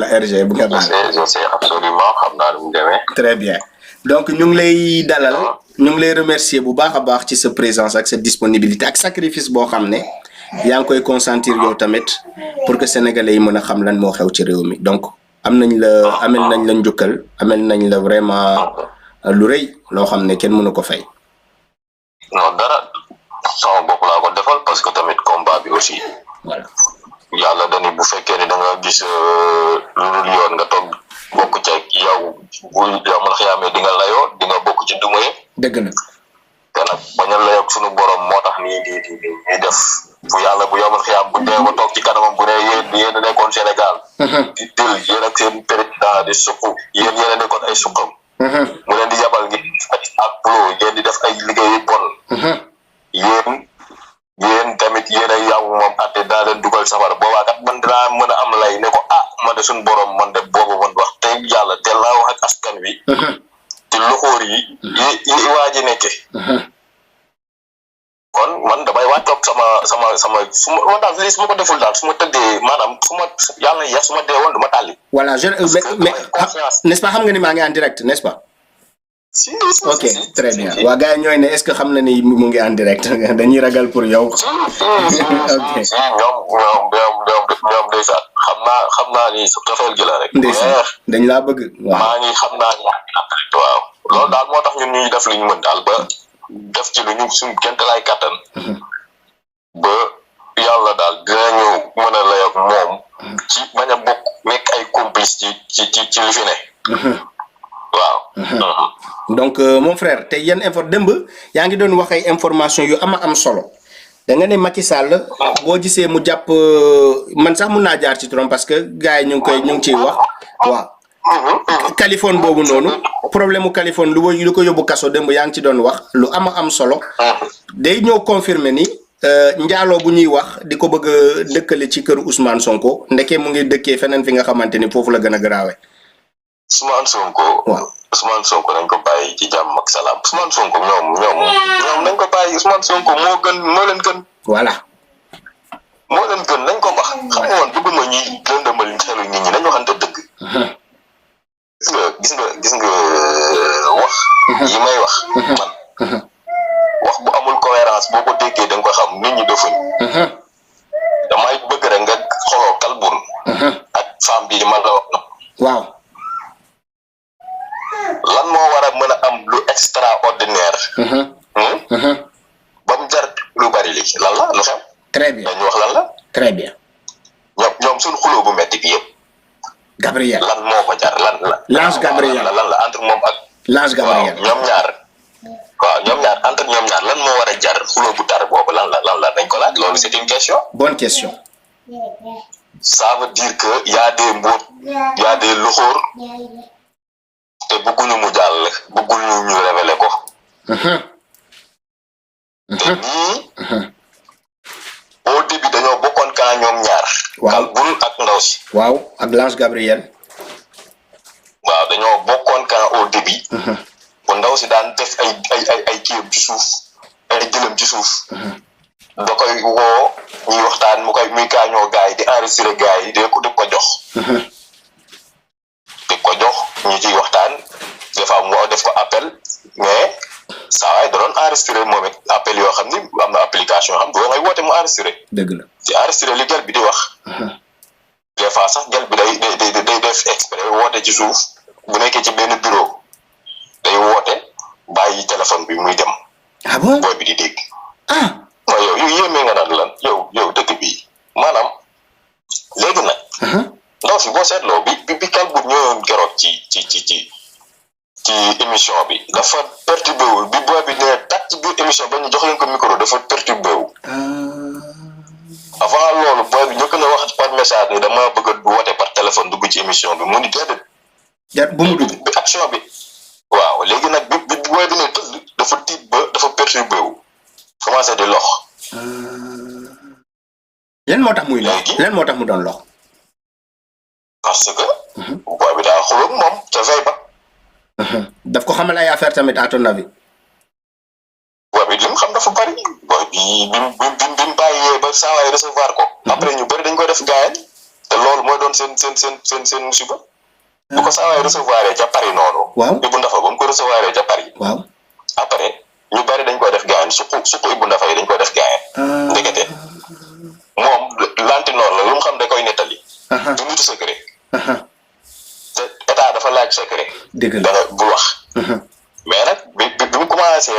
wala RG bu nga baal. Je sais absolument xam naa lu mu demee. Très bien donc ñu ngi lay dalal ñu ngi lay remercier bu baax a baax ci sa présence ak sa disponibilité ak sacrifice boo xam ne yaa ngi koy consentir yow tamit pour que sénégalais yi mën a xam lan moo xew ci réew mi donc amel nañ la njukkal amel nañ la vraiment lu rëy loo xam ne kenn mënu ko fay. non dara sama bopp laa ko defal parce que tamit combat bi aussi. voilà yàlla dañu bu fekkee ni da nga gis lu dul yoon nga toog bokk ci yow bu yamal xiyaamee di nga layoo di nga bokk ci duma yi. dëgg la. te nag bañ a layoog sunu borom moo tax nii di def bu yàlla bu yamal xiyaam bu dee ba toog ci kanamam bu ne yéen a nekkoon Sénégal. di dil yéen ak seen président di suq yéen a nekkoon ay suqam. mu leen di yabal ngi ak plo yéen di def ay liggéey yu bon. yéen tamit yéen a yàgg moom àtte daa leen dugal safara boobaa kat man dinaa mën a am lay ne ko man de suñu borom man de boobu man wax te yàlla teel naa wax ak askan wi. ci loxoor yi waa ji nekke. kon man damay wàccoog sama su ma daal lii su ma ko deful daal su ma tëddee maanaam yàlla na yeex su ma dee woon du ma tàlli. voilà mais n'est-ce pas xam nga ni maa ngi en direct n'est-ce pas. si ok très bien waa gars yi ñooy ne est-ce que xam na ni mu ngi en direct dañuy ragal pour yow. ok ñoom ndeysaan xam naa ni sa tafeel gi la rek. ndeysaan dañ laa bëgg. waaw maa ngi xam naa ni waaw loolu daal moo tax ñun ñuy def li ñu mën daal ba def ci lu ñu suñ kentalaay kàttan. ba yàlla daal dinañu mën a lay ak moom. ci bañ a bokk nekk ay complice ci li fi ne. waaw. donc mon frère te yan démb yaa ngi doon wax ay information yu am solo da nga ne Macky Sall boo gisee mu jàpp man sax mun naa jaar ci turam parce que gars yi ñu ngi ciy wax waaw. Kaliphone boobu noonu problème mu Kaliphone lu ko yóbbu kaso démb yaa ngi ci doon wax lu am solo day ñëw confirmer ni njaaloo bu ñuy wax di ko bëgg a dëkkale ci kër Ousmane Sonko ndeke mu ngi dëkkee feneen fi nga xamante ni foofu la gën a garaawe. Ousmane Sonko. waaw Ousmane Sonko nañ ko bàyyi ci jàmm ak salaam Ousmane Sonko ñoom nañ ko bàyyi Ousmane Sonko moo leen gën. voilà. moo leen gën nañ ko wax xam nga woon bëgguma ñi lëndëmal xelu nit ñi nañ waxante dëgg. gis nga wax. yi may wax. man wax bu amul cohérence boo ko déggee da nga ko xam nit ñi defuñ. damay bëgg rek nga xoloo kalbun. ak femme bi ma la wax. waaw. lan moo war a mën a am lu extraordinaire. ba mu jar lu bari li lan la lu xew. très bien dañu wax lan la. très bien. ñoom suñu xuloo bu metti bi yëpp. Gabriel lan moo ko jar lan la. Lange Gabriel lan la entre moom ak. Lange Gabriel ñoom ñaar entre ñoom ñaar lan moo war a jar xuloo bu tar boobu lan la dañ ko laaj loolu c'est une question. bonne question. ça veut dire que y a des mbóot y a des loxoor. te bëgguñu mu jàll bëgguñu ñu révéler ko. te nii. au début dañoo bokkoon kaa ñoom ñaar. waaw Kalbun ak ndaw si. waaw ak Lange Gabriel. waaw dañoo bokkoon kaa au début. bu ndaw si daan def ay kiyam ci suuf ay jëlam ci suuf. da koy woo ñuy waxtaan muy kaañoo gars yi di enregistré gars yi di ko jox. ñu ciy waxtaan des fois mu def ko appel mais saa waay da doon enregistré moom it appel yoo xam ni am na application yoo xam ne ngay woote mu enregistré. dëgg la ci enregistré li gel bi di wax. des fois sax gel bi day def exprès woote ci suuf bu nekkee ci benn bureau day woote bàyyi téléphone bi muy dem. ah bon booy bi di dégg. ah yow yéemee nga naan lan yow dëkk bi maanaam léegi nag. ndaw si boo seetloo bi Kalbun ñëwoon keroog ci émission bi dafa perturbé wu bi booy bi ne tàkk ci biir émission ba ñu jox leen ko micro dafa perturbé wu. avant loolu booy bi njëkk na wax par message ni dama bëgg a woote par téléphone dugg ci émission bi mu ni déedéet. bu mu dugg bi action bi. waaw léegi nag bi booy bi ne tëdd dafa tiit ba dafa perturbé wu commencé di lox. lan moo tax muy lox lan moo tax mu doon lox. parce que. booy bi daa xulóog moom ca veille ba. daf ko xamal ay affaire tamit à ton avis. booy bi li mu xam dafa bari booy bi bi mu bàyyee ba saa waay recevoir ko. après ñu bëri dañ koy def gaayen te loolu mooy doon seen musiba. bu ko saa waay recevoir ca Paris noonu. waaw Ibou Ndafa ba mu ko recevoir ca Paris. waaw après ñu bari dañ koy def gaañ suqu Ibou Ndafa yi dañ koy def gaañ. ndekete moom lantinoor la lu mu xam da koy nettali. du nitu secret. te état dafa laaj secret. dëgg la danga bul wax. mais nag bi mu commencé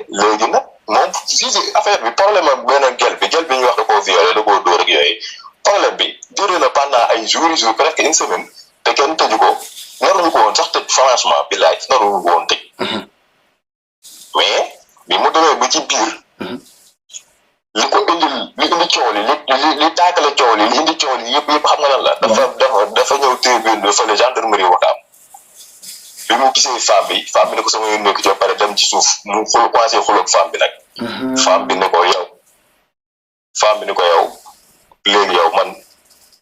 léegi nag moom fii affaire bi problème ak benn gel bi ñu wax da koo violé da koo dóor ak yooyu problème bi duré na pendant ay jours presque une semaine te kenn tëju ko naruñu ko woon sax tëj franchement bi laaj naruñu ko woon tëj. mais bi mu demee ba ci biir. li ko indil li indi coow li taakale coow li indi coow li yëpp xam nga lan la. dafa ñëw tribune bi fële gendarmerie Wakaam. bi mu gisee femme bi ne ko sama yoon nekk ci ba pare dem ci suuf mu commencé xuloog femme bi nag. femme bi ne ko yow. léegi yow man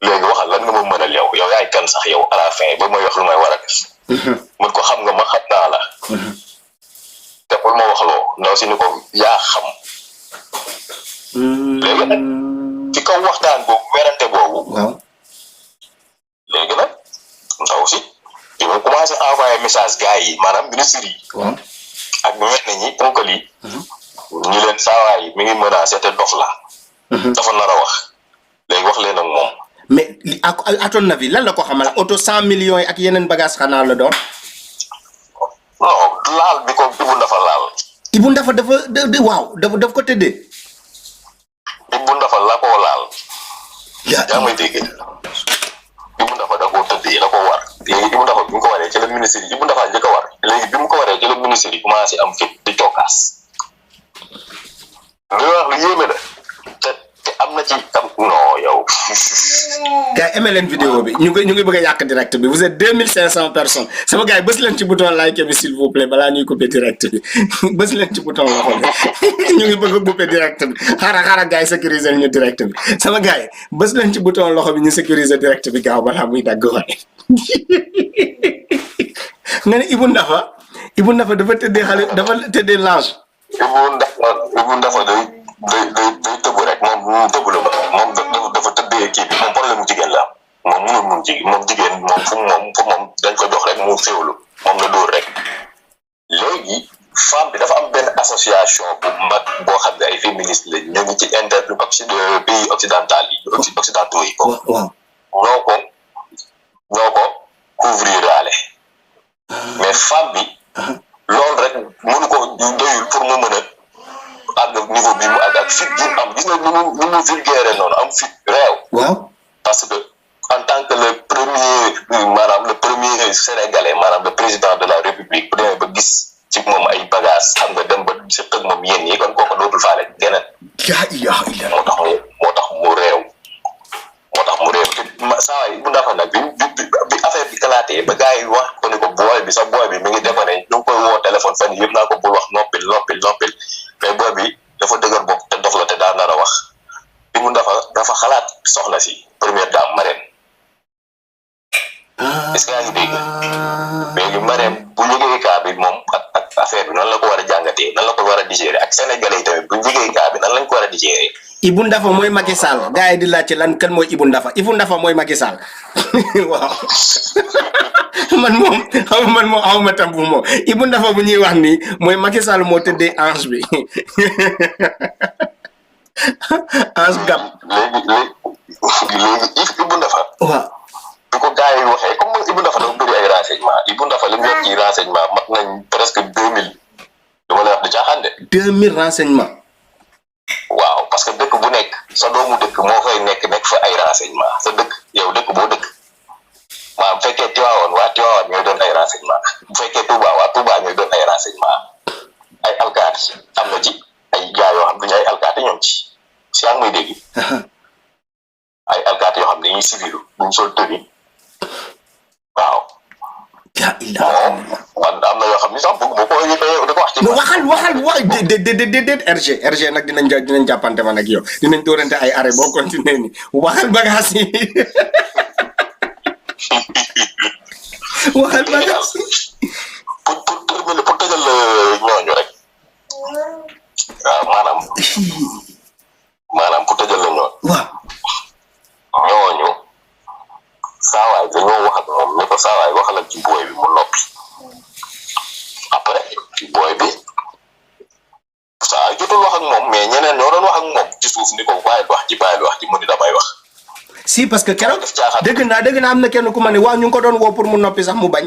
léegi waxal lan nga ma mënal yow yaay kan sax yow à la fin ba may wax lu may war a def. mun ko xam nga ma xam naa la. te pour ma wax loo ndaw si ni ko yaa xam. léegi nag ci kaw waxtaan boobu werante boobu. waaw léegi nag ndaw si. te mu commencé envoyé message gars yi maanaam ministre yi. waaw ak ñenn ñi ponkal yi. ñu leen saawaay mi ngi menacé te dof la. dafa nar a wax. léegi wax leen ak moom. mais à ton avis lan la ko xamal auto 100 millions yi ak yeneen bagage xanaa la doon. non laal bi ko Ibou Ndafa laal. Ibou Ndafa waaw daf ko tëddee. Ibou Ndafa la koo laal. yaa may dégg. Ibou Ndafa da koo tëddee da koo war. léegi Ibou Ndafa bi mu ko waree ci la ministère yi Ibou Ndafa njëkk a war. léegi bi mu ko waree ci la ministère yi commencé am fit di cokkaas. li wax lu yéeme la. te am na ci non yow. gars yi aimé leen vidéo bi ñu ngi bëgg a yàq direct bi vous êtes 2500 personnes sama gars yi bës leen ci bouton like bi s'il vous plaît balaa ñuy couper direct bi bës leen ci bouton loxo bi ñu ngi bëgg a couper direct bi xaaral gars yi sécuriser ñu direct bi sama gars yi bës leen ci bouton loxo bi ñu sécuriser direct bi gaaw balaa muy dagg waaye nga ne Ibou Ndafa dafa tëddee xale dafa tëddee l'ange. Ibou Ndafa day tëbu rek moom tëbu la moom dafa tëddee kii bi moom problème mu jigéen la moom mënul mun jigéen moom fu moom dañ ko jox rek mu féewlu moom la dóor rek. léegi femme bi dafa am benn association bu mag boo xam ne ay féministes lañ ñu ngi ci pays occidental yi occidentaux yi. waaw ñoo ko couvrir daale mais femme bi loolu rek mënu ko doyul pour mu mën a àgg niveau bi mu àgg ak fit bi am gis nga nu mu vulgaire noonu am fit réew. waaw parce que en tant que le premier sénégalais maanaam le président de la république bu demee ba gis ci moom ay bagages xam nga dem ba seq ak moom yéen ñi kon kooku dootul faale geneen. moo tax mu réew. saa yi bu ndafa nag bi affaire bi kalaatee ba gars yi wax ko ne ko booy bi mi ngi defa ne ñu ngi koy woo téléphone fan yëpp naa ko bul wax noppil mais booy bi dafa dëgër bopp te dof la te daa nar a wax bi mu dafa xalaat soxna si première dame Marème est-ce que yaa ngi dégg léegi Marème bu liggéey kaa bi moom ak affaire bi nan la ko war a jàngatee nan la ko war a digérer ak sénégalais yi tamit bu liggéey kaa bi nan lañ ko war a digérer. Ibou Ndafa mooy Macky Sall gars yi di laajte lan kan mooy Ibou Ndafa mooy Macky Sall waaw man moom aw ma tam bu moom Ibou Ndafa bu ñuy wax nii mooy Macky Sall moo tëddee ange bi ange gab. léegi Ibou Ndafa. waaw. bu ko gars yi waxee comme Ibou Ndafa dafa bëri ay renseignements Ibou Ndafa li mu yor ci renseignement mat nañ presque 2000 dama lay wax di caaxaan de. 2000 renseignements. waaw parce que dëkk bu nekk sa doomu dëkk moo fay nekk fa ay renseignement sa dëkk yow dëkk boo dëkk maanaam bu fekkee Tivaouane waa Tivaouane ñooy doon ay renseignement bu fekkee Touba waa Touba ñooy doon ay renseignement ay alkaati am na ci ay gars yoo xam ne ay alkaati ñoom ci si yaa ngi may dégg ay alkaati yoo xam ne dañuy civilu buñ sol tenue waaw. man am na yoo xam ni sax bëgg boo ko yëgee da ko wax ci. waxal déedéet RG nag dinañ jàppante man ak yow dinañ doorante ay arrêt boo continuer ni waxal bagage yi waxal bagage yi. pour tëjal ñooñu rek waaw maanaam pour tëjal la ñooñu. waaw. ñooñu moo wax ak moom ne ko saa waay waxal ak ci booy bi mu noppi après booy bi saa jotul wax ak moom mais ñeneen ñoo doon wax ak moom ci suuf ni ko bàyyil wax ci mu ni damay wax. si parce que keroog dëgg naa am na kenn ku ma ne waaw ñu ngi ko doon woo pour mu noppi sax mu bañ.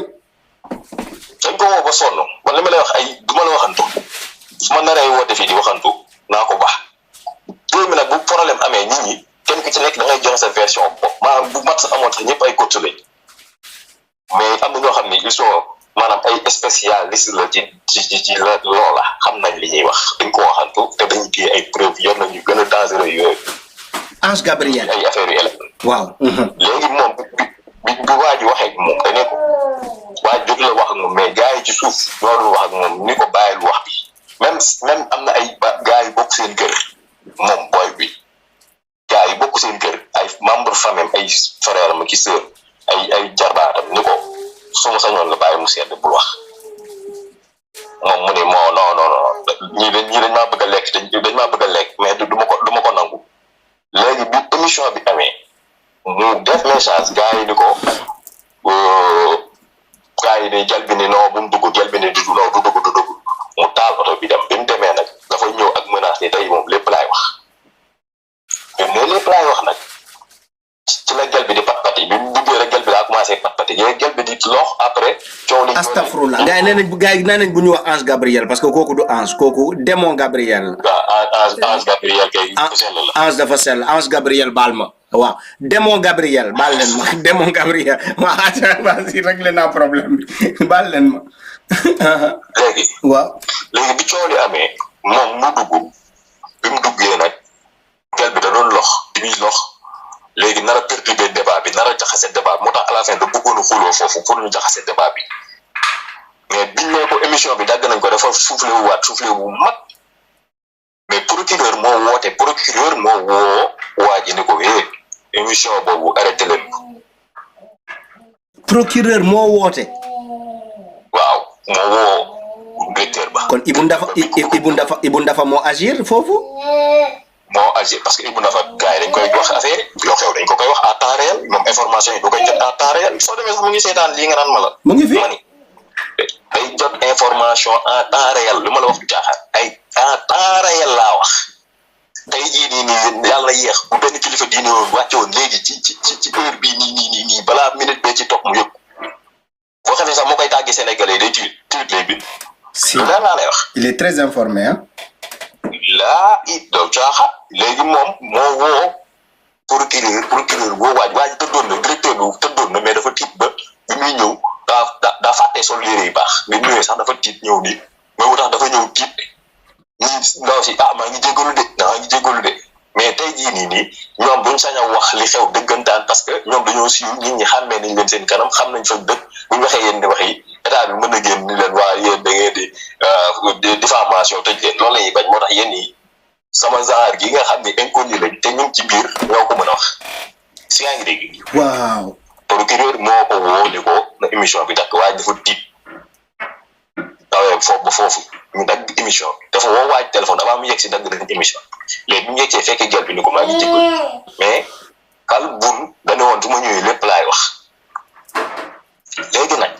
dañ ko woo ba sonn man li ma lay wax ay du ma la waxantu su ma naree woote fii di waxantu naa ko baax réew mi nag bu problème amee nit ñi kenn ku ci nekk da ngay joxe sa version bopp maanaam bu mat sa amoon sax ñëpp ay coach lañ mais am na ñoo xam ni ils sont maanaam ay spécialiste la ci la loola xam nañ li ñuy wax dañ ko waxantu te dañuy téye ay preuve yor nañu gën a dangereux yooyu. Ange Gabriel ay affaire yu élève. waaw. léegi moom bi waa ji waxee ak moom dañ ne ko waa ji jóg la wax ak moom mais gars yi ci suuf ñoo doon wax ak moom ni ko bàyyil wax bi même am na ay gars yu bokk seen kër moom booy bi gars yi bokk seen kër ay membre famille ay frère ma ki sœur ay jarbaatam ni ko suma sañoon la bàyyi mu sedd bul wax moom mu ne moo non ñii dañ maa bëgg a lekk dañ maa bëgg a lekk mais du ma ko nangu léegi bi émission bi amee mu def message gars yi ni ko gars yi ni jël bi ni non bu mu dugg jël bi ni du dugg mu taal oto bi dem bi mu demee nag dafa ñëw ak menace ni tey moom lépp laay wax mais lépp laay wax nag ci la gel bi di pat-pati bi mu duggee rek gel bi daa commencé pat-pati yooyu gel bi di lox après coow li astafurlah gars yi nee nañ bu ñu wax Ange Gabriel parce que kooku du Ange kooku démon Gabriel waaw Ange Gabriel kay sell la Ange dafa sell Ange Gabriel baal ma waaw démon Gabriel baal leen ma démon Gabriel waaw si réglé naa problème bi baal leen ma léegi waaw léegi bi coow li amee moom mu dugg bi mu duggee nag gel bi da doon lox bi muy lox léegi nar a perturber débat bi nar a jaxase débat moo tax à la fin da bëggoon a xuloo foofu pour ñu jaxase débat bi mais biñ ne ko émission bi dagg nañ ko dafa soufflé wu mag mais procureur moo woo waa ji ni ko émission boobu arrêté leen procureur moo woote waaw moo woo directeur ba kon Ibou Ndafa moo agir foofu moo agir parce que Ibou Ndafa gars yi dañ koy wax affaire yi yoo xew dañ ko koy wax à temps réel moom information yi du koy jot à temps réel soo demee sax mu ngi seetaan lii nga naan ma la mu ngi fi mani day jot information en temps réel li ma la wax du caaxaan ay en temps réel laa wax tey jii nii yàlla yéex bu benn kilifa diine woon wàcce woon léegi ci heure bii nii balaa minute bee ci topp mu yëpp boo xam ne sax moo koy tàggee Sénégalais day tuuti lay bind. si lu laa lay wax. il est très informé ah. laa it doo caaxaan léegi moom moo woo procureur boo waaj tëddoon na directeur bi tëddoon na mais dafa tiit ba bi muy ñëw daa fàttee sol yére yu baax mais ñëwee sax dafa tiit ñëw nii mais mu tax dafa ñëw tiit ñii ndaw si maa ngi jégalu de mais tey jii nii ñoom buñ sañ a wax li xew dëggantaan parce que ñoom dañoo siiw nit ñi xàmmee nañ leen seen kanam xam nañ fa dëkk buñ waxee yéen di wax yi état bi mën na génn ni leen waa yéen da ngeen di diffamation tëj leen loolu la ñuy bañ moo tax yéen yi sama genre gi nga xam ne inconnu lañ te ñu ci biir ñoo ko mën a wax si yaa ngi dégg. waaw. procureur moo ko woo ni ko na émission bi dakk waaye dafa tiit tawee foofu ñu dagg émission bi dafa woo waaj téléphone avant mu yegg si dagg nañ émission léegi bi mu yegsee fekk gel bi ni ko maa ngi jégalu mais kal bun dañu woon su ma ñëwee lépp laay wax léegi nag.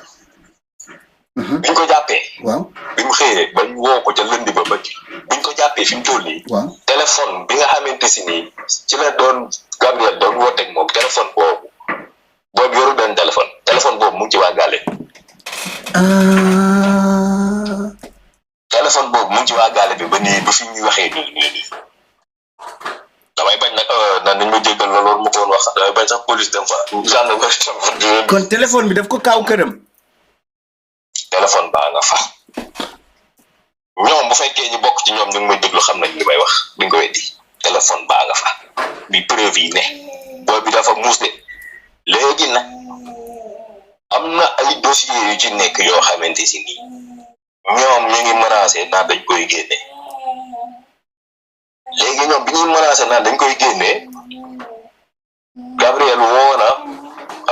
biñ ko jàppee. waaw bi mu xëyee ba ñu woo ko ca lëndi ba biñ ko jàppee fi mu toll nii. waaw téléphone bi nga xamante si nii ci la doon Gabriel doon wooteeg moom téléphone boobu yorul benn téléphone boobu mu ngi ci waa Gale. téléphone boobu mu ngi ci waa Gale bi ba nii ba fi ñuy waxee nii damay bañ nag nañ ma jéggal loolu mu ko woon wax damay bañ sax police dem fa gendarmerie. kon téléphone bi daf ko kaaw këram. téléphone baa nga fa ñoom bu fekkee ñu bokk ci ñoom ñu ngi may déglu xam nañ li may wax duñ ko weddi téléphone baa nga fa bi preuve yi ne booy bi dafa muus de léegi nag am na ay dossiers yu ci nekk yoo xamante si nii ñoom ñu ngi menacé naan dañ koy génne léegi ñoom bi ñuy menacé naan dañ koy génne Gabriel woo na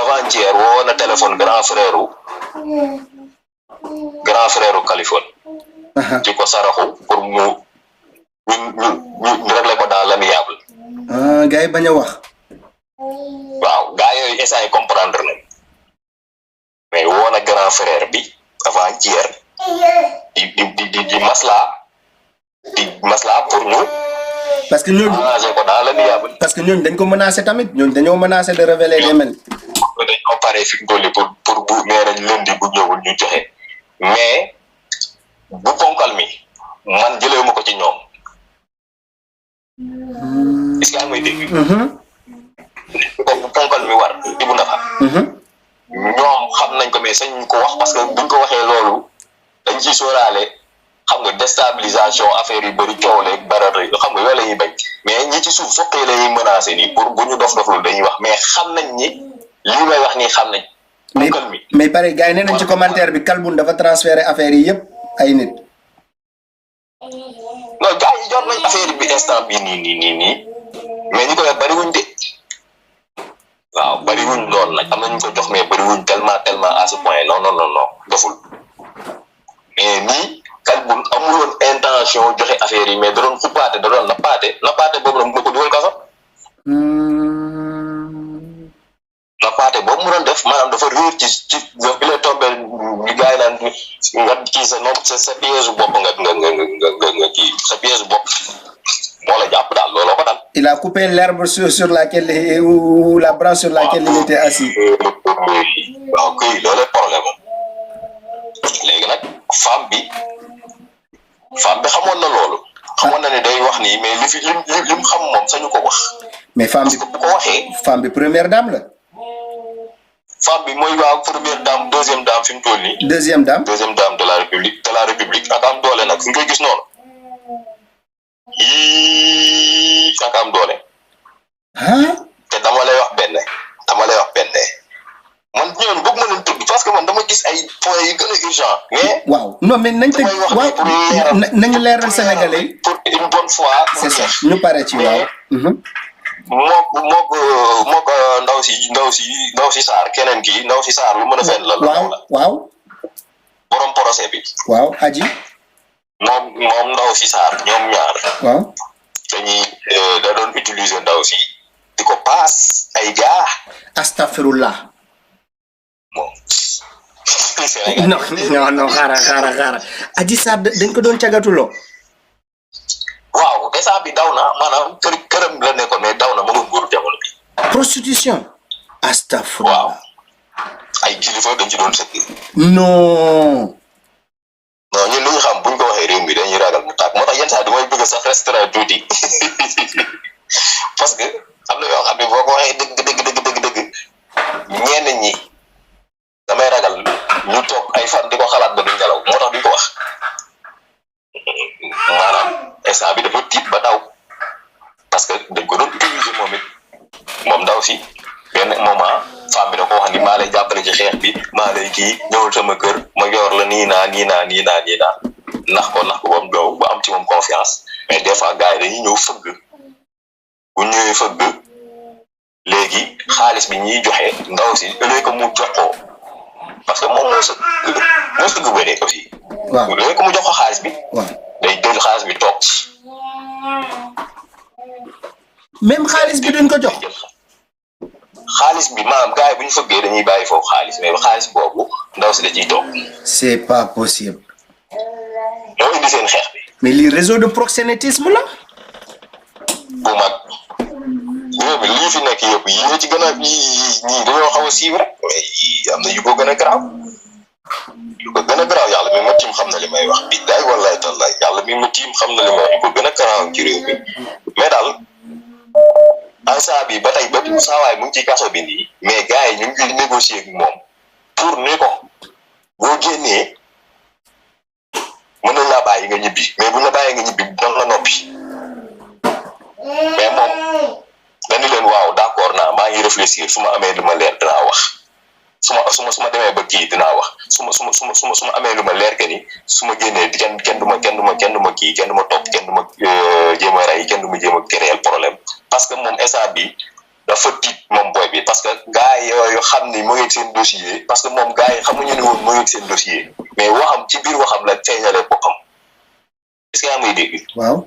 avant-hier woo na téléphone grand frère u Californie ci ko saraxu pour ñu régler ko dans l'amiable. Gars yi bañ a wax. waaw gars yooyu instant yi comprendre nañ grand frère bi avant hier di masla pour ñu parce que ñooñu ko dans le diable parce que ñooñu dañ ko menacé tamit ñooñu dañoo menacé de révéler des men dañoo pare fi dolli pour bu nee nañ lundi bu ñëwul ñu joxe mais bu ponkal mi man jëlewu ma ko ci ñoom est-ce que may dégg ko bu ponkal mi war Ibou Ndafa ñoom xam nañ ko mais sañ ko wax parce que buñ ko waxee loolu dañ ciy sóoraale xam nga déstabilisation affaire yu bëri coow leeg barata xam nga yooyu la ñuy bañ mais ñi ci suuf foqee la ñuy menacé nii pour bu ñu dof loolu dañuy wax mais xam nañ ni lii may wax nii xam nañ mais pare gars yi nee nañ ci commentaire bi Kalboun dafa transféré affaire yi yëpp ay nit non gars yi jot nañ affaire bi instant bi nii mais ñi ko yor bëri wuñ de waaw bëri wuñ lool nag am na ñu ko jox mais bëri wuñ tellement à ce point non doful mais nii Kalboun amul woon intention joxe affaire yi mais da doon xuppaate da doon nappaate boobu nag mu ko dugal kaso nappaate boobu mu doon def maanaam dafa réer ci il est tombé ñu gars yi naan nga kii sa piège bopp nga kii sa piège bopp moo la jàpp daal looloo ko dal. Il a coupé l'herbe sur laquelle ou la branche sur laquelle il était assis. waaw kay loolu problème léegi nag femme bi xamoon na loolu. xamoon na ne day wax nii mais lim xam moom sañu ko wax. mais femme bi bu ko waxee. femme bi première dame la. femme bi mooy waa première dame deuxième dame fi mu toll nii. deuxième dame de la république ak am doole nag fi nga koy gis noonu. ak am doole. te dama lay wax benn man ñooñu bëgg ma leen tudd parce que man dama gis ay points yu gën a urgent mais. waaw non mais nañ teg waaw nañu leeral Sénégalais pour une bonne fois. c'est ça ñu pare ci waaw. mook ndaw si Sarr keneen kii ndaw si Sarr lu mën a fenn la. waaw borom procès bi. waaw aji. moom ndaw si Sarr ñoom ñaar. waaw. dañuy da doon utiliser ndaw si di ko paas ay jaa. astafirullah. bon. non xaaral aji Sarr dañ ko doon cagatuloo. waaw instant bi daw na maanaam këram la nekkoon mais daw na ma nga góor jamono bi. prostitution. astafirullah. waaw ay kilifa dañ ci doon sëkk. non ñun li ñu xam buñ ko waxee réew mi dañuy ragal mu tàkk moo tax yenn saa damay bëgg sax restaurant tuuti parce que am na yoo xam ne boo ko waxee dëgg ñenn ñi damay ragal ñu toog ay fan di ko xalaat ba duñ ngelaw moo tax duñ ko wax maanaam instant bi dafa tiit ba daw parce que dañ ko doon utiliser moom ndaw si benn moment femme bi da ko wax ni maa lay jàppale ci xeex bi maa lay kii ñëwul sama kër ma yor la nii naa nax ko ba mu dow ba am ci moom confiance mais des fois gars yi dañuy ñëw fëgg bu ñëwee fëgg léegi xaalis bi ñuy joxe ndaw si ëllëgee ko mu jox ko parce que moom moo sëgg bëre aussi. waaw ëllëgee ko mu jox ko xaalis bi. waaw day jël xaalis bi toog ci. même xaalis bi duñ ko jox. xaalis bi maanaam gars yi bu ñu fëggee dañuy bàyyi foofu xaalis mais xaalis boobu ndaw si da ciy toog. c'est pas possible. ñoo indi seen xeex bi. mais lii réseau de proxénétisme la. bu mag réew mi lii fi nekk yëpp yi ci gën a ñii dañoo xaw a siiw rek mais am na yu ko gën a garaaw yàlla mi ma tiim xam na li may wax bi daay wallaay tallaay yàlla mi ma tiim xam na li may wax yu ko gën a garaaw ci réew mi mais daal ansa bi ba tey ba saawaay mu ngi ci kaso bi nii mais gars yi ñu ngi négocier ak moom pour ne ko boo génnee mën nañ laa bàyyi nga ñibbi mais bu la bàyyee nga ñibbi doon la noppi mais moom dañu leen waaw d'accord naa maa ngi réfléchir su ma amee lu ma leer dinaa wax su ma demee ba kii dinaa wax su ma amee lu ma leer que ni su ma génnee kenn du ma kii kenn du ma topp kenn du ma jéem a rey kenn du ma jéem a créer problème parce que moom instant bi dafa tiit moom boy bi parce que gars yooyu xam ni mu ngi seen dossier parce que moom gars yi xamuñu ne woon mu ngi seen dossier mais waxam ci biir waxam la feeñalee boppam est-ce que yaa may dégg. waaw.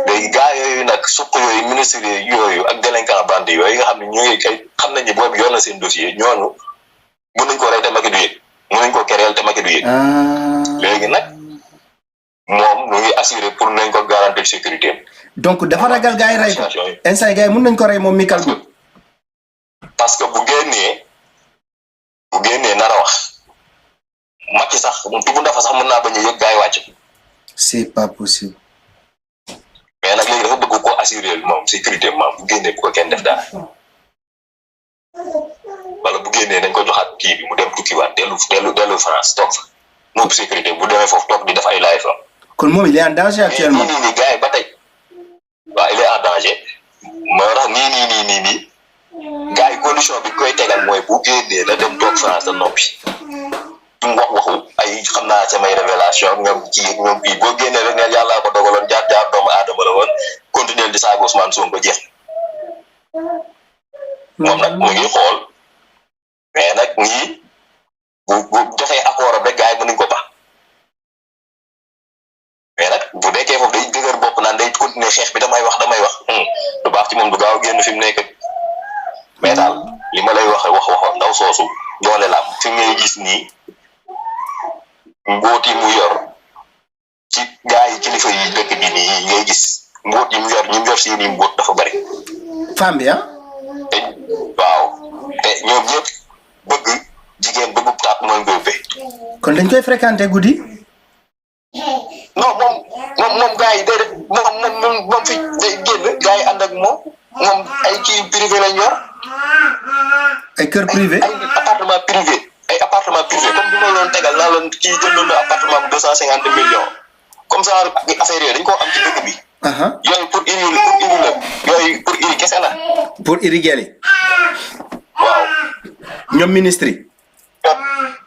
léegi gars yooyu nag suq yooyu ministre yooyu ak délinquant bande yooyu nga xam ne ñooy kay xam nañ ni boobu yor na seen dossier ñooñu mën nañ ko rey te Macky du yëg mën nañ ko yëg léegi nag moom mu ngi assuré pour nañ ko garantir sécurité donc dafa ragal gars yi rey ko instant gars yi mën nañ ko rey moom Mikal bi parce que bu génnee nar a wax Macky sax Ibou Ndafa sax mën naa bañ a yëg gars yi wàcc c'est pas possible mais nag léegi dafa bëgg ko assurer moom sécurité moom bu génnee bu ko kenn def dara wala bu génnee dañ ko joxaat kii bi mu dem tukkiwaat dellu France toog fa moom sécurité bu demee foofu toog di def ay live am kon moom il est en danger actuellement nii gars yi ba tey waaw il est en danger moo tax nii gars yi condition bi koy tegal mooy bu génnee la dem toog France da noppi du mu wax waxu ay xam naa samay révélation ñoom kii boo génnee rek neen yàllaa ko dogaloon jaar doomu aadama la woon continuer di saaga Ousmane Sonko jeex moom nag mu ngi xool mais nag ñii bu defee accord rek gars yi mënuñ ko baax mais nag bu nekkee foofu day dëgër bopp naan day continuer xeex bi damay wax du baax ci moom du gaaw génn fi mu nekk mais daal li ma lay wax ndaw soosu doole la fi ngay gis nii mbóot yi mu yor ci gars yi kilifa yi dëkk bi nii ngay gis mbóot yi mu yor seeni mbóot dafa bari femme bi te waaw te ñoom ñëpp bëgg jigéen bëggu taat mooy ngóobe kon dañ koy fréquenter guddi non moom gars yi déedéet moom fi day génn gars yi ànd ak moom ay kii privé lañ yor ay kër privé ay appartement privé comme bi ma loon tegal naa loon kii jëndoon na appartement bu 250 millions comme ça affaire yooyu dañ koo am ci dëkk bi yooyu pour iri kese la pour irriguer waaw ñoom ministre yi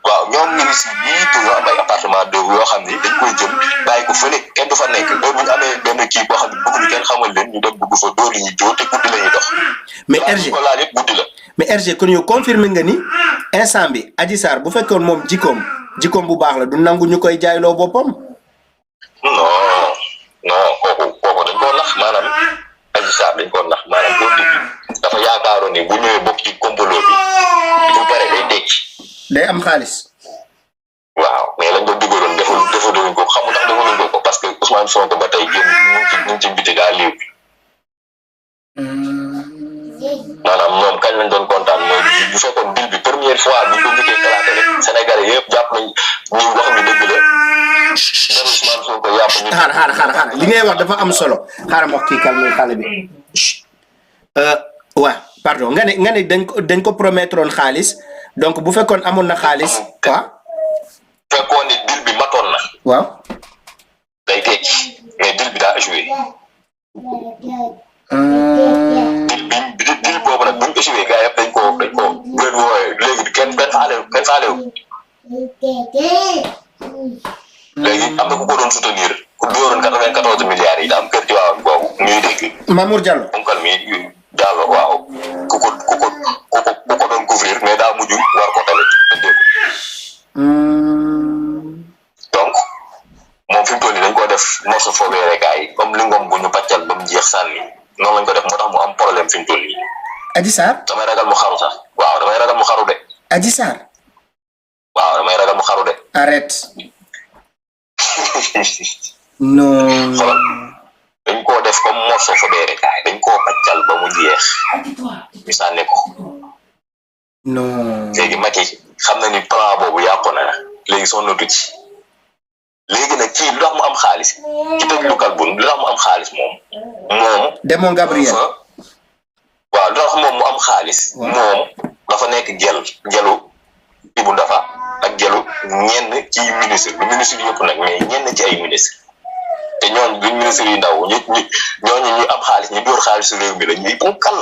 waaw ñoom ministre yi dañoo am ay appartement de yoo xam ni dañ koy jël bàyyi ko fële kenn du fa nekk loolu bu ñu amee benn kii boo xam ne bëgg ñu kenn xamal leen ñu dem dugg fa dóor li ñuy jóor te guddi la ñuy dox mais RG ko laal yëpp guddi la mais RG kon yow confirmer nga ni instant bi Adji Sarr bu fekkoon moom jikkoom bu baax la du nangu ñu koy jaayloo boppam non kooku dañ koo nax maanaam Adji Sarr dañ koo nax maanaam boo dégg dafa yaakaaroon ni bu ñëwee bokk ci complot bi bu pare day tekki day am xaalis waaw mais lañ doon dugaloon defaluñ ko xamul ndax defaluñ ko parce que Ousmane Sonko ba tey génn ñu ngi ci biti daa liw maanaam ñoom kañ lañ doon kontaan mooy bu fekkoon bil bi première fois bi ko njëkkee kalaate rek Sénégalais yëpp jàpp nañ ñu wax ni dëgg la Ousmane Sonko yàpp ñu xaar li ngay wax dafa am solo xaaral ma wax kii calme xale bi waaw pardon nga ne dañ ko promettre woon xaalis donc bu fekkoon amoon na xaalis waaw fekkoon ni bil bi matoon na waaw day tekki mais bil bi daa échoué bil boobu nag buñ échoué gars yëpp dañ ko bu leen wooyee léegi kenn faalewu léegi am na ku ko doon soutenir ku dóoroon 94 milliards yi da am kër ci waaw boobu ñuy dégg Mamour Diallo onkal mi Diallo waaw ku ko doon couvrir mais daa mujj war ko tamit donc moom fi mu toll nii dañ ko def morceau foogee gars yi comme li ngom bu ñu pàccal ba mu jeex sànni noonu lañ ko def moo tax mu am problème fi mu toll nii. Adji Sarr. damay ragal mu xaru sax waaw damay ragal mu xaru de. Adji Sarr. waaw damay ragal mu xaru de. arrête. non. xoolal dañ koo def comme morceau foogee gars yi dañ koo pàccal ba mu jeex ñu sànni ko. non. léegi Macky xam na ni plan boobu yàqu na léegi sonnatu ci. léegi nag kii lu tax mu am xaalis ki tëj lu kalbun lu tax mu am xaalis moom Demon Gabriel waaw lu tax moom mu am xaalis moom dafa nekk gelu Ibou Ndafa ak gelu ñenn ci ministre du ministre yëpp nag mais ñenn ci ay ministre te ñooñ duñ ministre yu ndaw ñooñu ñu am xaalis ñu door xaalis réew mi la ñuy ponkal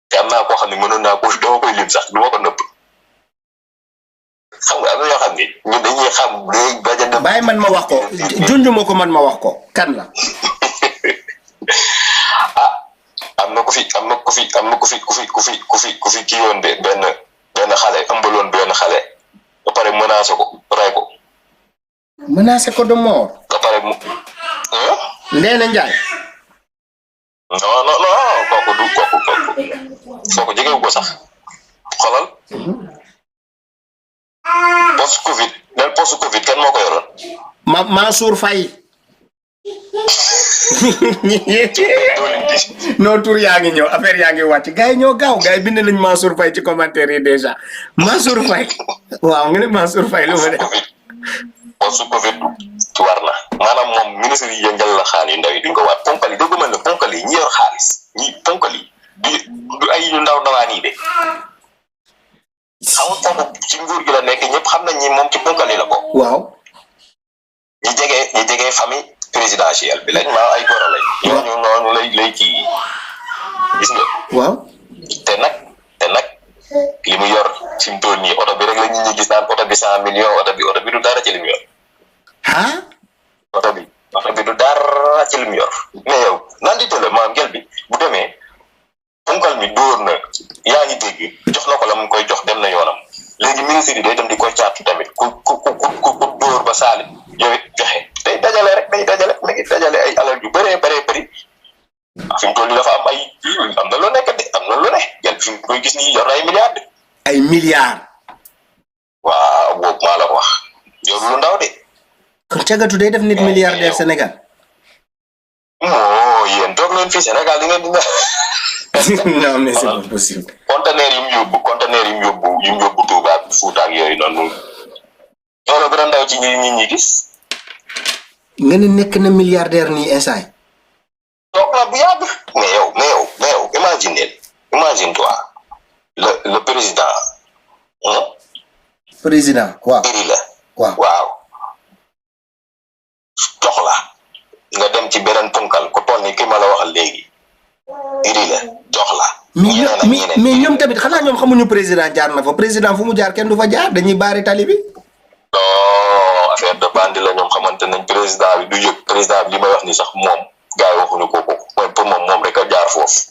te am naa koo xam ne mënoon naa ko dama koy lim sax du ma ko nëpp xam nga am na yoo xam ni ñun dañuy xam léegi ba bàyyi man ma wax ko junjuma ko man ma wax ko kan la am na ku fi kii woon de benn xale ëmbaloon benn xale ba pare menacé ko ray ko menacé ko de mort ba pare mu Ndeena Njaay non kooku jegewu ko sax xolal post covid poste Covid kan moo ko yoroon. Mansour Faye. non tur yaa ngi ñëw affaire yaa ngi wàcc gars yi ñoo gaaw gars yi bind nañ Mansour Faye ci commentaire yi déjà Mansour Faye waaw nga ne Mansour Faye lu ma def. poste Covid war na maanaam moom ministre yi yëngal la xaalis yu ndaw yi duñ ko waat ponkal yi dégg mel ne ponkal yi ñi yor xaalis ñi ponkal yi du ay ñu ndaw ndawaan yi de xam nga foofu ci nguur gi la nekk ñëpp xam nañ ñi moom ci ponkal yi la bokk. waaw. ñi jege famille présidentielle bi lañ maa ay goro lañ. ñooñu noonu lay kii gis nga. waaw. te nag li mu yor fi mu toll nii oto bi rek la nit ñi gis naan oto bi 100 millions oto bi du dara ci li mu yor. ah. oto bi du dara ci li mu yor mais yow naan di tële maam gel bi bu demee ponkal mi dóor na yaa ngi dégg jox na ko la mu koy jox dem na yoonam léegi ministre yi day dem di ko caatu tamit ku dóor ba saali yow it joxe day dajale rek day dajale ay alal yu bëree bëri fi mu toll nii dafa am na lu nekk de am na lu ne gel fi mu koy gis nii yor na ay milliards de. ay milliards. waaw boobu maa la wax yow lu ndaw de. kon cagatu day def nit milliardaire Sénégal. moo yéen toog leen fii Sénégal di ngeen di non mais c'est pas possible. conteneur yi mu yóbbu Touba ak Fouta ak yooyu noonu loolu gën a ndaw ci ñi gis. nga ne nekk na milliardaire nii instant. donc nag bu yàgg. mais yow imagine toi le président. président waaw. iri la waaw. jox la nga dem ci beneen punkal ko toll ni ki ma la waxal léegi iri la jox la. mais ñoom tamit xanaa ñoom xamuñu président jaar na fa président fu mu jaar kenn du fa jaar dañuy baari tali bi. non affaire de bandi la ñoom xamante nañ président bi du yëg président bi li may wax ni sax moom gars yi waxuñu ko mooy pour moom rek a jaar foofu.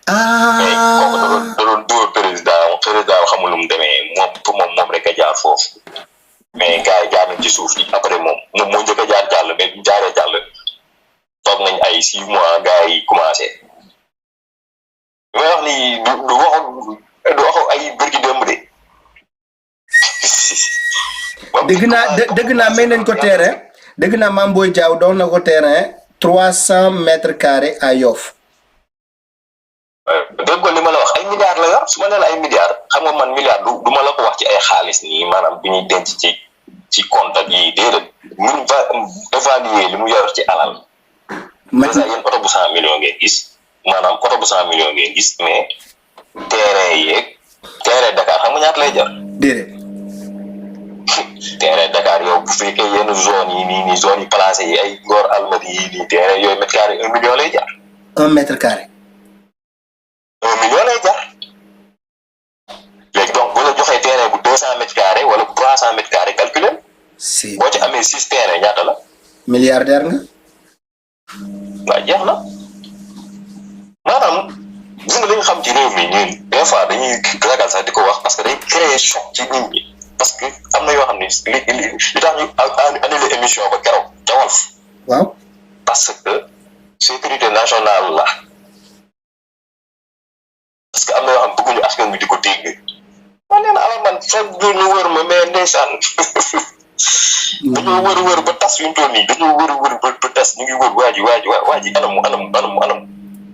mais kooku da doon dóor président xamul lu mu demee moom pour moom rek a jaar foofu. mais gars yi jaar nañ ci suuf yi après moom moo njëkk a jaar jàll mais bu jaaree jàll toog nañ ay 6 mois gars yi commencé. li may wax ni du waxu ay bërki démb de. dëgg naa may nañ ko terrain dëgg naa Mame Boye Diao doon na ko terrain 300 mètres carrés à Yoff. dégg nga li ma la wax ay milliards la yor su ma nee la ay milliards xam nga man milliards du ma la ko wax ci ay xaalis nii maanaam bi ñuy denc ci compte ak yi déedéet mun va évaluer li mu yor ci alal. déjà yéen oto bu 100 millions ngeen gis maanaam oto bu 100 millions ngeen gis mais terrain Dakar xam nga ñaata lay jar. déedéet. terrain Dakar yow bu fekkee yenn zone yi nii zone yi placé yi ay Ngor Almadi yi nii terrain yooyu mètre carré 1 million lay jar. 1 mètre carré. 1 million lay jar léegi donc bu la joxee terrain bu 200 mètres carrés wala bu 300 mètres carrés calculé. si boo ci amee 6 terrain ñaata la. milliardaire nga. waaw jeex na maanaam gis nga li ñu xam ci réew mi ñun des fois dañuy ragal sax di ko wax parce que day créer choc ci nit ñi parce que am na yoo xam ne li tax ñu annulé émission ba keroog ca Walf. waaw. parce que sécurité nationale la. parce que am na yoo xam bëgguñu askan bi di ko dégg man nee na ala man chaque jour ñu wër ma mais ndeysaan dañoo wër ba tas yu ñu toll nii dañoo wër ba tas ñu ngi wër waa ji anam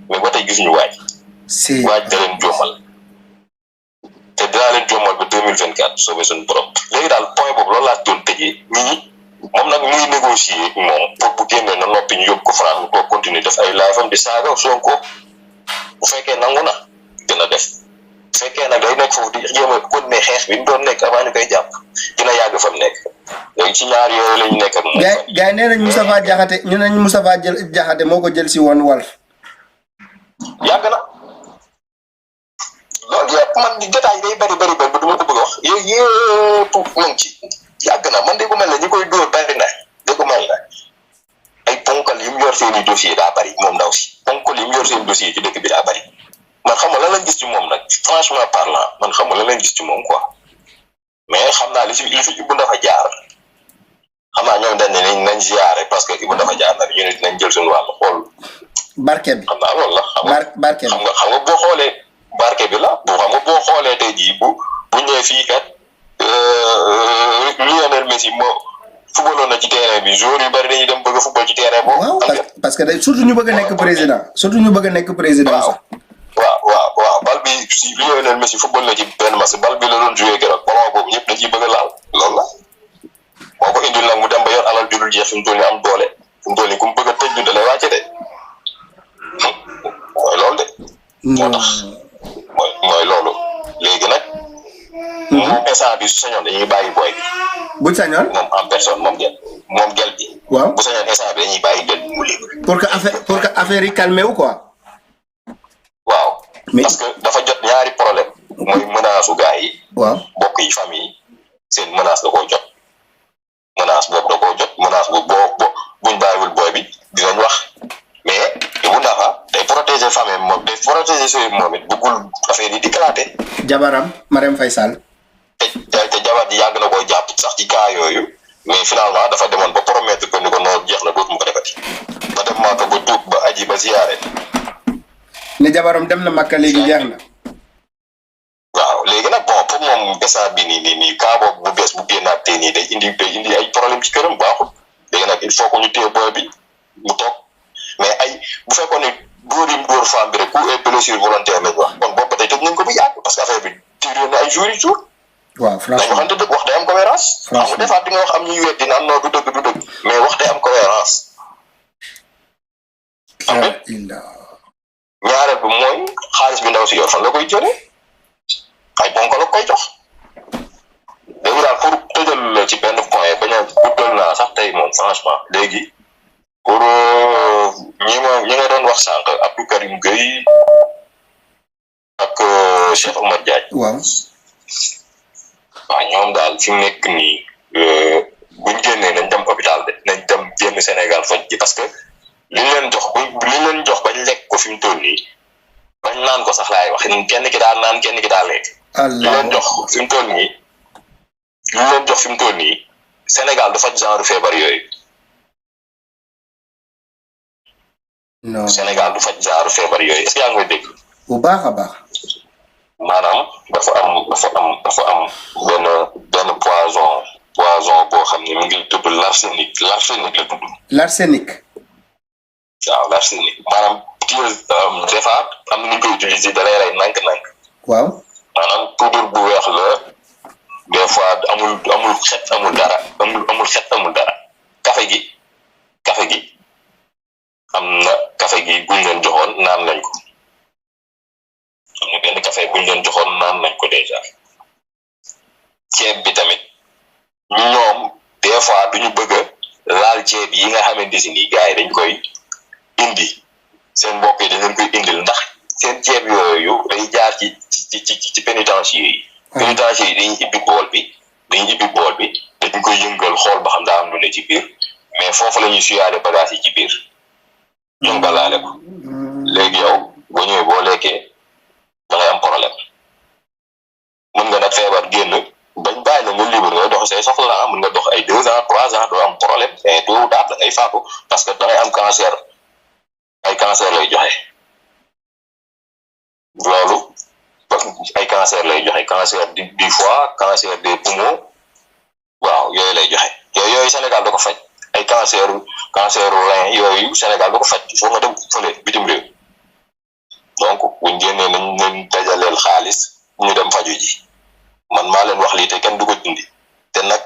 mais ba tey gisuñu waaj. si waaj da leen jommal te dinaa leen jommal ba 2024 soobee suñu borom. léegi daal point boobu loolu laa doon tëjee ñii moom nag muy négocier moom pour bu génnee na noppi ñu yóbbu ko France mu toog continuer def ay live am di saaga Sonko bu fekkee nangu na dina def bu fekkee nag day nekk foofu di jéem a continuer xeex bi ñu doon nekk avant ñu koy jàpp dina yàgg fa mu nekk léegi ci ñaar yooyu la ñu nekk ak moom. gars yi nee nañ Moustapha Diakhaté ñu nañ Moustapha Diakhaté moo ko jël si woon Walf. yàgg na loolu yëpp man détail day bari ba du ma ko bëgg a wax yooyu yëpp mu ngi ci yàgg na man de ko mel ne ñi koy dóor bari na de ko mel na ay ponkal yi mu yor seen i dossier daa bari moom ndaw si ponkal yi mu yor seen dossier ci dëkk bi daa bari man xam nga lan lañ gis ci moom nag franchement parlant man xam nga lan lañ gis ci moom quoi mais xam naa li fi Ibou dafa jaar xam naa ñoom dañ ne nañ ziare parce que Ibou dafa jaar nag ñu ne dinañ jël suñu wàll xool. barke bi xam naa loolu la. barke bi xam nga boo xoolee barke bi la boo xoolee tey jii bu ñëwee fii kat Lionel Messi Messi footballoon na ci terrain bi joueur yu bari dañuy dem bëgg football ci terrain boobu. waaw parce que surtout ñu bëgg nekk président surtout ñu bëgg nekk président sax. waaw bal bi si Lionel Messi football na ci benn match bal bi la doon joué keroog ballon boobu ñëpp dañ ciy bëgg a laal loolu la moo ko indil nag mu dem ba yor alal ju dul jeex fi mu toll nii am doole fi mu toll nii ku mu bëgg a tëj ñu da lay wàcce de mooy loolu de. moo tax mooy loolu léegi nag. moom instant bi su sañoon dañuy bàyyi booy bi. bu sañoon moom en personne moom gel bi. waaw bu sañoon instant bi dañuy bàyyi gel bi mu libre. pour que affaire yi calmé wu quoi. waaw. mais parce que dafa jot ñaari problème mooy menace su gars yi. waaw mbokk yi famille yi seen menace da koo jot. menace boobu da koo jot menace boobu buñ bàyyiwul booy bi dinañ wax mais bu ndaxa day protéger famille moom day protéger sooy moom it bëggul affaire yi di kalaate. jabaram Marème Faye Sall. te jabar ji yàgg na koy jàpp sax ci cas yooyu mais finalement dafa demoon ba promettre ko ni ko noonu jeex na dootuma ko defati ba dem Màkka ba tuub ba aji ba ziyaare. ne jabaram dem na Màkka léegi jeex na. waaw léegi nag bon pour moom instant bi nii cas boobu bu bees bu génnaat tey nii day indi ay problème ci këram baaxul léegi nag il faut que ñu téye booy bi mu toog mais ay bu fekkoon ne dóor yi mu dóor femme bi rek coup et blessure volontaire lañ wax kon boobu ba tey tëj nañ ko bu yàgg parce que affaire bi tiré na ay jours yi jours. waaw franchement dañu waxante dëgg wax day am cohérence. franchement xam nga des fois di nga wax am ñuy weddi naan non du dëgg mais wax day am cohérence. am nga ñaareel bi mooy xaalis bi ndaw si yor fan la koy jëlee ay bonko la koy jox. léegi daal pour tëjal la ci benn point bañ a guddal naa sax tey moom franchement léegi pour ñi nga doon wax sànq Abdou Karim Gueye ak Cheikh Oumar Diagne. waaw. waaw ñoom daal fi mu nekk nii buñ génnee nañ dem hôpital de nañ dem génn Sénégal faj ji parce que li leen jox bañ lekk ko fi mu toll nii bañ naan ko sax laay wax kenn ki daa naan kenn ki daa lekk. li leen jox fi mu toll nii Sénégal du faj genre feebar yooyu. non Sénégal du faj genre feebar yooyu est-ce que yaa ngi koy dégg. bu baax a baax. maanaam dafa am benn poison boo xam ne mu ngi tudd l'arsenic la tudd. l'arsenic. waaw l'arsenic maanaam des fois am na ñu koy utiliser da lay rey nànk-nànk. waaw. maanaam poudre bu weex la des fois amul xet amul dara amul xet amul dara. café gi am na café gi buñ leen joxoon naan nañ ko. am na benn café buñ leen joxoon naan nañ ko déjà ceeb bi tamit ñoom des fois duñu bëgg a laal ceeb yi nga xamante si nii gars yi dañ koy indi seen mbokk yi dañ leen koy indil ndax seen ceeb yooyu day jaar ci pénitencier yi. pénitencier yi dañuy ibbi bool bi dañ koy yëngal xool ba xam daa am lu ne ci biir mais foofu la ñuy suyaale bagage yi ci biir ñoom ba laale ko léegi yow boo ñëwee boo lekkee da ngay am problème mën nga nag feebar génn bañ bàyyi la nga libre nga dox say soxla mën nga dox ay 2 ans 3 ans doo am problème mais doo daat da ngay faatu parce que da ngay am cancer ay cancer lay joxe loolu ay cancer lay joxe cancer du foie cancer des poumons waaw yooyu lay joxe yooyu Sénégal da ko faj ay cancer rein yooyu Sénégal da ko faj foo nga dem fële bitim réew donc buñ génnee nañ dajaleel xaalis ñu dem faju ji man maa leen wax lii te kenn du ko dindi te nag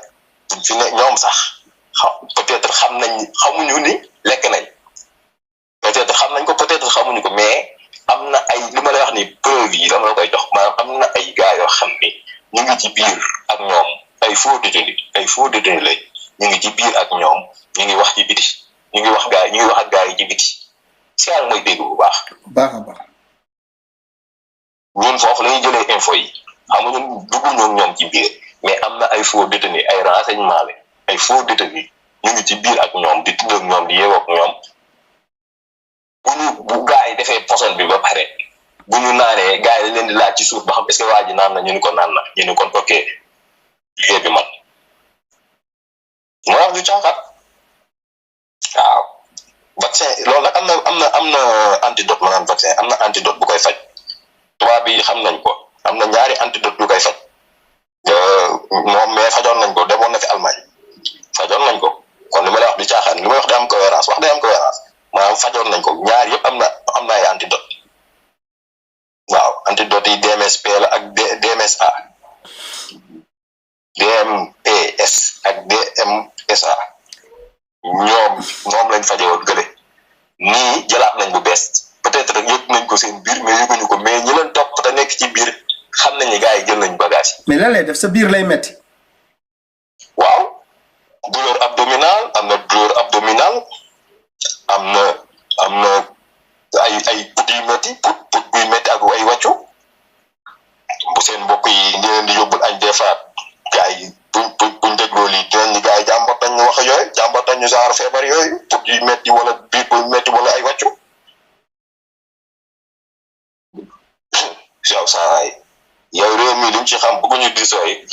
fi ne ñoom sax peut-être xamuñu ni lekk nañ peut-être xam nañ ko peut-être xamuñu ko mais am na ay li ma lay wax ni preuve yi dama la koy jox maanaam am na ay gars yoo xam ni ñu ngi ci biir ak ñoom ay faux détenus lañ ñu ngi ci biir ak ñoom ñu ngi wax ci biti ñu ngi wax ak gars yi ci biti si yàlla mooy dégg bu baax a baax. ñun foofu la ñuy jëlee info yi xam nga ñun dugguñu ñoom ci biir mais am na ay faux détenus ay renseignement la ay faux détenus ñu ngi ci biir ak ñoom di tudd ak ñoom di yeewoo ak ñoom bu gars yi defee poson bi ba pare bu ñu naanee gars yi leen di laaj ci suuf ba xam est-ce que waa ji naan na ñu ni ko naan na ñu ni kon ok liggéey bi man moo wax du caaxaan waaw vaccin loolu nag am na antidote maanaam vaccin am na antidote bu koy faj tubaab bi xam nañ ko am na ñaari antidote bu koy faj moom mais fajoon nañ ko demoon na fi Allemagne DMPS ak DMSA ñoom lañ fajewoon gële nii jëlaat nañ bu bees peut-être rek yëg nañ ko seen biir mais yëguñu ko mais ñi leen topp te nekk ci biir xam nañ ni gars yi jël nañ bagage yi. mais lan lay def sa biir lay metti. waaw douleur abdominale am na douleur abdominale am na ay put yu metti put buy metti ak ay wàccu bu seen mbokk yi di leen di yóbbul añ des fois gars yi buñ dégloo lii dinañ ni gars yi jàmbat nañ ñu wax yooyu jàmbat nañ ñu genre feebar yooyu put yu metti wala biir buy metti wala ay wàccu yow saa yow réew mi liñ ci xam bëgguñu di sooy